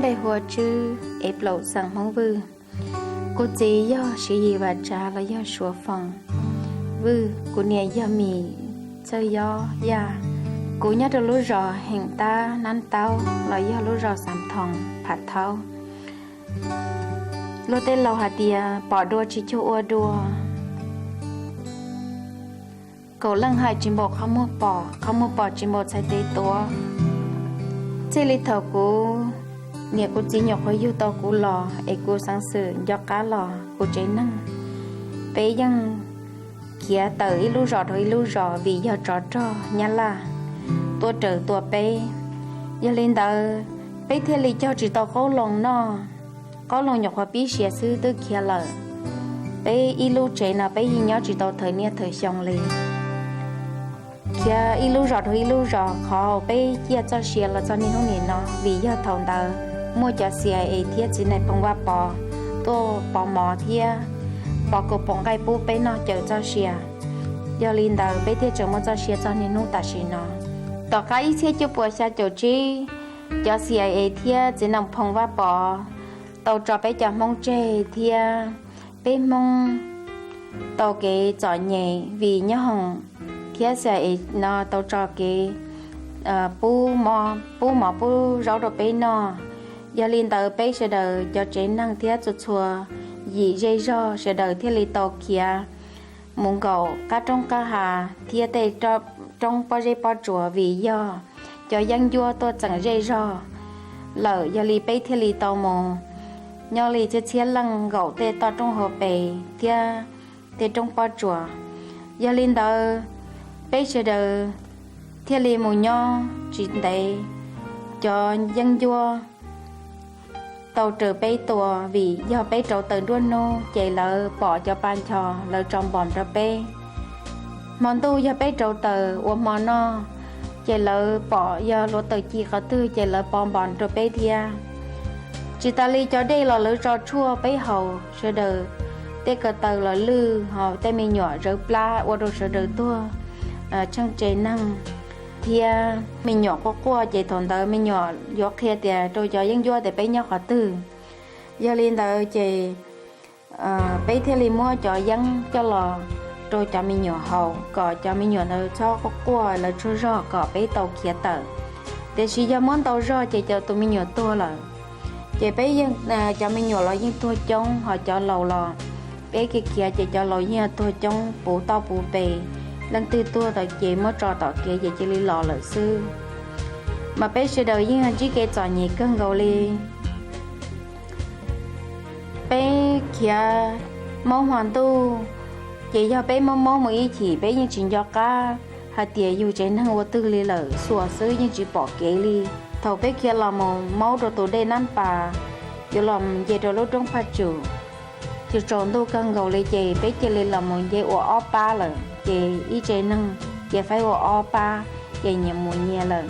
Tej hua tswb es plaum xeem Hmoob Vwj. Kuv txiv yog Siv Yis Vam Tsav los yog Suav Foom Vwj, kuv niam yog Mim Txawj Yob Yaj. Kuv nyob rau lub zos Heem Tab Nab Taub los yog lub zos Xav Thoos Phav Thaub. Luag tej laus hais tias pom dua tsis cuag ua dua. Kaum leej hais tsis npaum qhov muag pom, qhov muag pom tsis npaum txhais tes tuav. Txij li thaum kuv niam kuv txiv nyuam qhuav yug tau kuv los es kuv xeev xwm nco qab los kuv tsev neeg, peb yeej khiav tawm ib lub zos rau ib lub zos vim yog tsov rog Nyab Laj tuaj raws tua peb. Yog li ntawd, peb thiaj li cog tsis tau qoob loo noj, qoob loo nyuam qhuav pib siav xwb twb khiav lawm. Peb ib lub tsev no peb yeej nyob tsis tau thawm niaj thawm xyoo li. Khiav ib lub zos rau ib lub zos, qhov peb ciaj txoj sia los txog niaj hnub nim no vim yog thaum ntawd muaj cov CIA thiab txiv nais phoo Vaj Pov tuaj pov mov thiab pov kaus poom nqaij pub peb noj cawm txoj sia. Yog li ntawd peb thiaj tseem muaj txoj sia txog niaj hnub tam sim no. Tom qab ib txhiab cuaj puas xya caum tsib, cov CIA thiab txiv nais phoo Vaj Pov tau tso peb cov Hmoob tseg thiab peb Hmoob tau kev txom nyem vim nyob hoom thiab CIA no tau tso kev pub mov pub zaub rau peb noj. Yog li ntawd peb sawv daws cov tsev neeg thiab txhua txhua yim zej zog sawv daws thiaj li tau khiav mus nkaum qab roob qab hav thiab tej roob pob zeb pob tsuas vim yog cov yeeb ncuab tuaj txeem zej zog lawm. Yog li peb thiaj li tau mus nyob li txhiab txhiab leej nkaum tej toj roob hauv pes thiab tej roob pob tsuas. Yog li ntawd peb sawv daws thiaj li mus nyob tsis ntev, cov yeeb ncuab tau raws peb tua vim yog peb rauv taws nruab hnub ces lawv pom cov pa nchos lawv tso npom rau peb. Hmo ntuj yog peb rauv taws ua hmo noj ces lawv pom yog hluav taws ci qhov twg ces lawv pov npom rau peb thiab. Tsis tas li cov dej los lawv tso tshuaj peb haus sawv daws, tej ko taw los lwj ho tej me nyuam zawv plab ua rau sawv daws tuag tsheej tsev neeg thiab me nyuam quaj quaj ces thaum ntawd me nyuam yuav qhia tias rau cov yeeb ncuab tias peb nyob qhov twg. Yog li ntawd ces peb thiaj li muab cov yeeb coj los rau cov me nyuam haus kom cov me nyuam ntawd txhob quaj quaj lawv tsaug zog kom peb tau khiav tawm. Tiam sis yog muab ntau zog ces cov tus me nyuam tuag lawm. Ces peb yeej, cov me nyuam los yeej tuag coob ho cov laus los peb kev khiav ces cov laus yeej tuag coob puv toj puv pes, leej twg tuag tau ces muab tso tom kev ces cia li los lawm xwb. Mas peb sawv daws yeej ntsib kev txom nyem kawg nkaus li. Peb khiav maub hmo ntuj, ces yog peb maub maub mus ib chim peb yeej tsis nco qab hais tias yus tsev neeg ua twg li lawm, xuas xwb yeej tsis pom kev li. Thaum peb khiav los mus maub rau tus dej Nab Pas yuav los nce rau lub roob Phaj Tsum, ces tsaus ntuj kawg nkaus li ces peb cia li los mus nce ua ob pab lawm ces ib tsev neeg cia faib ua ob pab ces nyias mus nyias lawm.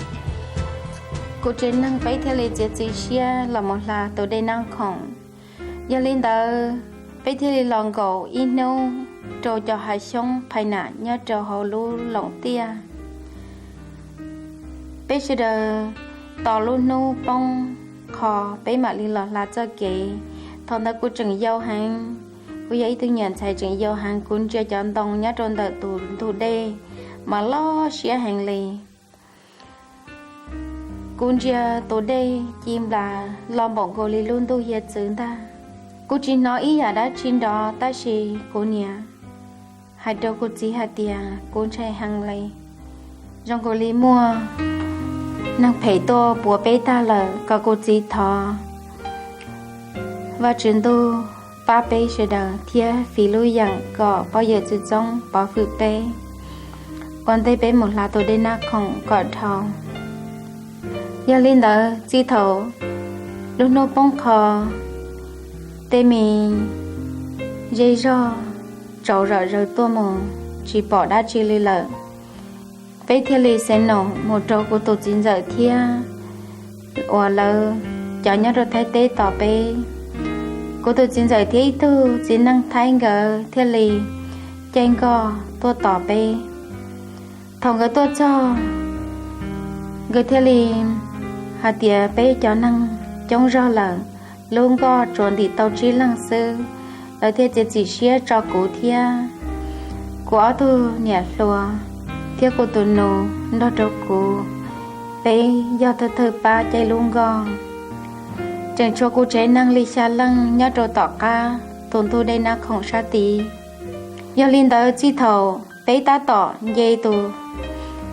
Kuv tsev neeg peb thiaj li txiav txim siab los mus hla tus dej Nab Khoom. Yog li ntawd peb thiaj li los nkaum ib hnub rau cov hav xyoob phai nam nyob rau hauv lub loos tiaj. Peb sawv daws tos lub hnub poob qho peb mam li los hla txoj kev. Thaum ntawd kuv tseem yau heev, kuv yog ib tug nyuam ntxhais tseem yau heev, kuv ntsia cov ntoo nyob rau ntawm tus ntug dej mas loj siab heev li. Kuv ntsia tus dej ci nplas los npaum nkaus li lub ntuj hiav txwv ntag. Kuv tsis hnov ib yam dab tsi nrov tab sis kuv niam hais rau kuv txiv hais tias kuv ntshai heev li, zoo nkaus li muaj neeg phem tuaj puav peb tag lawm, kom kuv txiv thov Vajtswv ntuj pab peb sawv daws thiab fiv lub yeem kom pog yawm txwv txoob pov hwm peb ua ntej peb mus hla tus dej Nab Khoom kom dhau. Yog li ntawd txij thaum lub hnub poob qho, tej me zej zog tsaus zom zaws tuaj mus tsis pom dab tsi li lawm. Peb thiaj li xeev noom mus rau kuv tus txiv ntxawm thiab uas lawv cov nyob rau Thaib teb tos peb. Kuv tus txiv ntxawm thiab ib tug txiv neej Thaib nkawd thiaj li caij nkoj tuaj tos peb. Thaum nkawd tuaj txog, nkawd thiaj li hais tias peb cov neeg coob zog lawm, lub nkoj tsuas ntim tau tsib leeg xwb. Lawv thiaj txiav txim siab tso kuv thiab kuv ob tug niam hluas thiab kuv tus nus nrog rau kuv, peb yog thawj thawj pab caij lub nkoj. Tseem tshuav kuv tsev neeg li xya leej nyob rau tom qab tus ntug dej Nab Khoom sab tid. Yog li ntawd txij thaum peb tab tom nce tus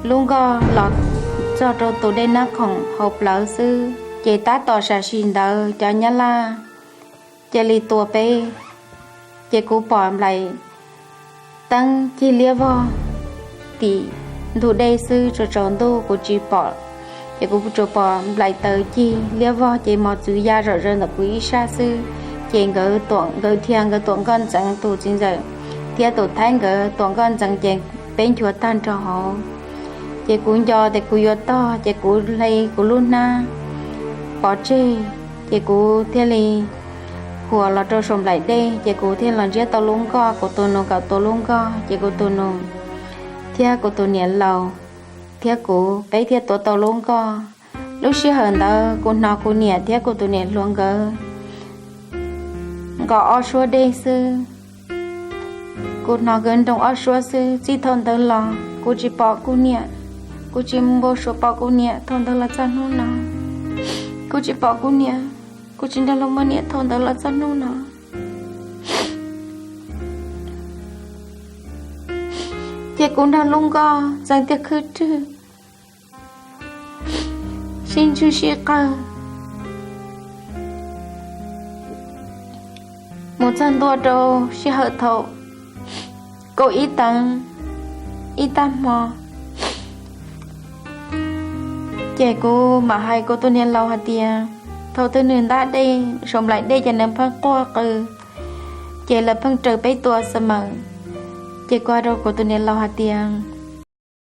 lub nkoj los txog rau tus dej Nab Khoom hauv plawv xwb, ces tab tom sam sim ntawd cov Nyab Laj cia li tua peb. Ces kuv pom nplaim teeb cig liab vog tim ntug dej xwb, tsaus tsaus ntuj kuv tsis pom. Ces kuv tsuas pom nplaim taws cig liab vog ces mos txwv ya zom zaws ntawm kuv ib sab xwb. Ces nkawd tuam, nkawd dhia nkawd tuam nkoj ntxeev, tus txiv ntxawm thiab tus thaib nkawd tuam nkoj ntxeev ces peb nchuav tag nrho hauv. Ces kuv nco tias kuv yuav tog ces kuv hle kuv lub hnab pov tseg, ces kuv thiaj li huas los rau saum nplaim dej, ces kuv thiaj los ntsiab tau lub nkoj, kuv tus nus kom tua lub nkoj, ces kuv tus nus thiab kuv tus niam laus thiab kuv peb thiaj tuav tau lub nkoj. Lub sij hawm ntawd kuv hnov kuv niam thiab kuv tus niam hluas nkawd nqos ob suab dej xwb. Kuv hnov nkawd nroo ob suab xwb. Txij thaum ntawd los kuv tsis pom kuv niam, kuv tsis npau suav pom kuv niam thaum ntawd los txog hnub no. Kuv tsis pom kuv niam, kuv tsis nrog luag muaj niam thaum ntawd los txog hnub no. Ces kuv nrog lub nkoj ntxeev tiag khwb rwg, sib ntswj sib qawg mus txog ntua rau sij hawm thaum kaum ib teev ib tag hmo. Ces kuv mam hais kuv tus niam laus hais tias thaum twg nws ntab dej saum nplaim dej ces nws pheej quaj qw, ces lawv pheej raws peb tua xwb mas. Ces kuv hais rau kuv tus niam laus hais tias